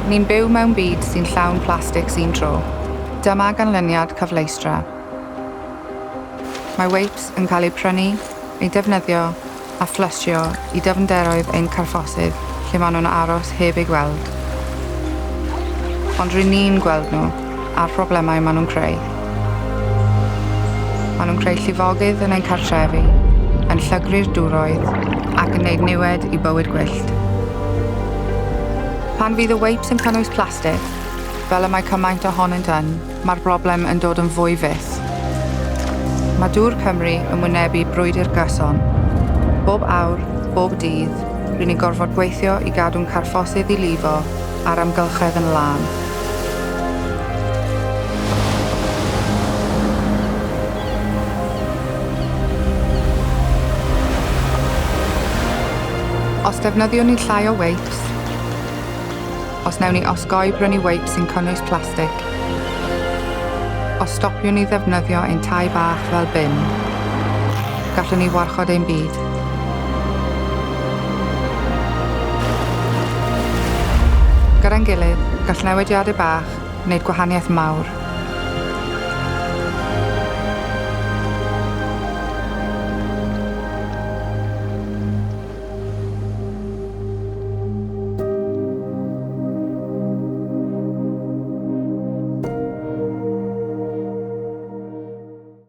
Ni'n byw mewn byd sy'n llawn plastig sy'n tro. Dyma ganlyniad cyfleustra. Mae weips yn cael eu prynu, eu defnyddio a fflysio i dyfnderoedd ein carffosydd lle maen nhw'n aros heb eu gweld. Ond ry'n ni'n gweld nhw a'r problemau maen nhw'n creu. Maen nhw'n creu llifogydd yn ein cartrefi, yn llygru'r dŵroedd ac yn gwneud niwed i bywyd gwyllt. Pan fydd y weips yn cynnwys plastig, fel y mae cymaint ohonynt yn, mae'r broblem yn dod yn fwy fyth. Mae Dŵr Cymru yn wynebu brwydr gyson. Bob awr, bob dydd, ry'n ni'n gorfod gweithio i gadw'n carffosydd i lifo a'r amgylchedd yn lân. Os defnyddiwn ni llai o weips, os wnawn ni osgoi brynu weips sy'n cynnwys plastig, os stopiwn ni ddefnyddio ein tai bach fel bin, gallwn ni warchod ein byd. Gyda'n gilydd, gall newidiadau bach wneud gwahaniaeth mawr.